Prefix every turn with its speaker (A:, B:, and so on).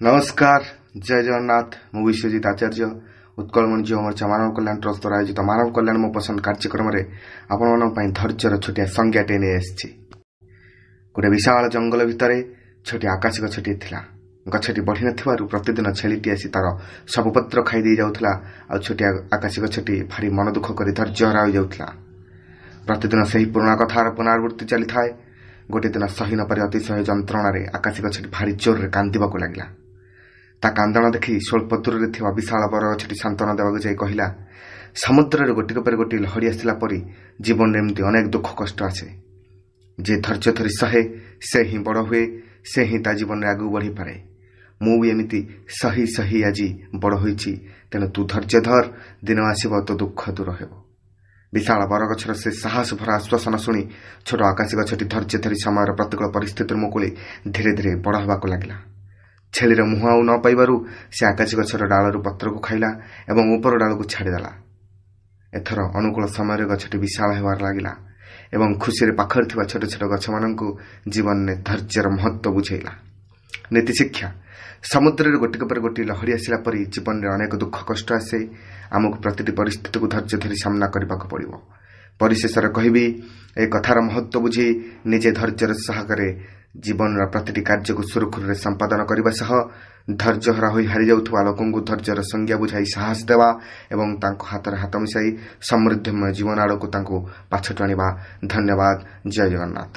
A: ନମସ୍କାର, ଜୟ ଜଗନ୍ନାଥ। ମୁଁ ବିଶ୍ୱଜିତ ଆଚାର୍ଯ୍ୟ, ଉତ୍କଳମଣି ଯୁବ ମୋର୍ଚ୍ଚା ମାନବ କଲ୍ୟାଣ ଟ୍ରଷ୍ଟ ଦ୍ୱାରା ଆୟୋଜିତ ମାନବ କଲ୍ୟାଣ ମୋ ପସନ୍ଦ କାର୍ଯ୍ୟକ୍ରମରେ ଆପଣମାନଙ୍କ ପାଇଁ ଧୈର୍ଯ୍ୟର ଛୋଟିଆ ସଂଜ୍ଞାଟିଏ ନେଇ ଆସିଛି। ଗୋଟେ ବିଶାଳ ଜଙ୍ଗଲ ଭିତରେ ଛୋଟିଆ ଆକାଶ ଗଛଟିଏ ଥିଲା। ଗଛଟି ବଢ଼ିନଥିବାରୁ ପ୍ରତିଦିନ ଛେଳିଟି ଆସି ତାର ସବୁ ପତ୍ର ଖାଇ ଦେଇ ଯାଉଥିଲା, ଆଉ ଛୋଟିଆ ଆକାଶୀ ଗଛଟି ଭାରି ମନ ଦୁଃଖ କରି ଧୈର୍ଯ୍ୟହରା ହୋଇଯାଉଥିଲା। ପ୍ରତିଦିନ ସେହି ପୁରୁଣା କଥାର ପୁନରାବୃତ୍ତି ଚାଲିଥାଏ। ଗୋଟିଏ ଦିନ ସହି ନପାରି ଅତିଶୟ ଯନ୍ତ୍ରଣାରେ ଆକାଶୀ ଗଛଟି ଭାରି ଜୋରରେ କାନ୍ଦିବାକୁ ଲାଗିଲା। ତା କାନ୍ଦଣା ଦେଖି ସ୍ୱଳ୍ପ ଦୂରରେ ଥିବା ବିଶାଳ ବରଗଛଟି ସାନ୍ତ୍ୱନା ଦେବାକୁ ଯାଇ କହିଲା, ସମୁଦ୍ରରେ ଗୋଟିକ ପରେ ଗୋଟିଏ ଲହଡ଼ି ଆସିଲା ପରି ଜୀବନରେ ଏମିତି ଅନେକ ଦୁଃଖ କଷ୍ଟ ଆସେ। ଯିଏ ଧୈର୍ଯ୍ୟ ଧରି ସହେ ସେ ହିଁ ବଡ଼ ହୁଏ, ସେ ହିଁ ତା ଜୀବନରେ ଆଗକୁ ବଢ଼ିପାରେ। ମୁଁ ବି ଏମିତି ସହି ସହି ଆଜି ବଡ଼ ହୋଇଛି, ତେଣୁ ତୁ ଧୈର୍ଯ୍ୟ ଧର, ଦିନ ଆସିବ ତୋ ଦୁଃଖ ଦୂର ହେବ। ବିଶାଳ ବରଗଛର ସେ ସାହସ ଭରା ଆଶ୍ୱାସନା ଶୁଣି ଛୋଟ ଆକାଶୀ ଗଛଟି ଧୈର୍ଯ୍ୟ ଧରି ସମୟର ପ୍ରତିକୂଳ ପରିସ୍ଥିତିରୁ ମୁକୁଳି ଧୀରେ ଧୀରେ ବଡ଼ ହେବାକୁ ଲାଗିଲା। ଛେଳିର ମୁହଁ ଆଉ ନ ପାଇବାରୁ ସେ ଆକାଶୀ ଗଛର ଡାଳରୁ ପତ୍ରକୁ ଖାଇଲା ଏବଂ ଉପର ଡାଳକୁ ଛାଡ଼ିଦେଲା। ଏଥର ଅନୁକୂଳ ସମୟରେ ଗଛଟି ବିଶାଳ ହେବାରେ ଲାଗିଲା ଏବଂ ଖୁସିରେ ପାଖରେ ଥିବା ଛୋଟ ଛୋଟ ଗଛମାନଙ୍କୁ ଜୀବନରେ ଧୈର୍ଯ୍ୟର ମହତ୍ତ୍ୱ ବୁଝେଇଲା। ନୀତିଶିକ୍ଷା: ସମୁଦ୍ରରେ ଗୋଟିକ ପରେ ଗୋଟିଏ ଲହଡ଼ି ଆସିଲା ପରି ଜୀବନରେ ଅନେକ ଦୁଃଖ କଷ୍ଟ ଆସେ। ଆମକୁ ପ୍ରତିଟି ପରିସ୍ଥିତିକୁ ଧୈର୍ଯ୍ୟ ଧରି ସାମ୍ନା କରିବାକୁ ପଡ଼ିବ। ପରିଶେଷରେ କହିବି, ଏ କଥାର ମହତ୍ତ୍ୱ ବୁଝି ନିଜେ ଧୈର୍ଯ୍ୟର ସହକାରେ ଜୀବନର ପ୍ରତିଟି କାର୍ଯ୍ୟକୁ ସୁରୁଖୁରୁରେ ସମ୍ପାଦନ କରିବା ସହ ଧୈର୍ଯ୍ୟହରା ହୋଇ ହାରିଯାଉଥିବା ଲୋକଙ୍କୁ ଧୈର୍ଯ୍ୟର ସଂଜ୍ଞା ବୁଝାଇ ସାହସ ଦେବା ଏବଂ ତାଙ୍କ ହାତରେ ହାତ ମିଶାଇ ସମୃଦ୍ଧିମୟ ଜୀବନ ଆଡ଼କୁ ତାଙ୍କୁ ପାଛୋଟି ଆଣିବା। ଧନ୍ୟବାଦ। ଜୟ ଜଗନ୍ନାଥ।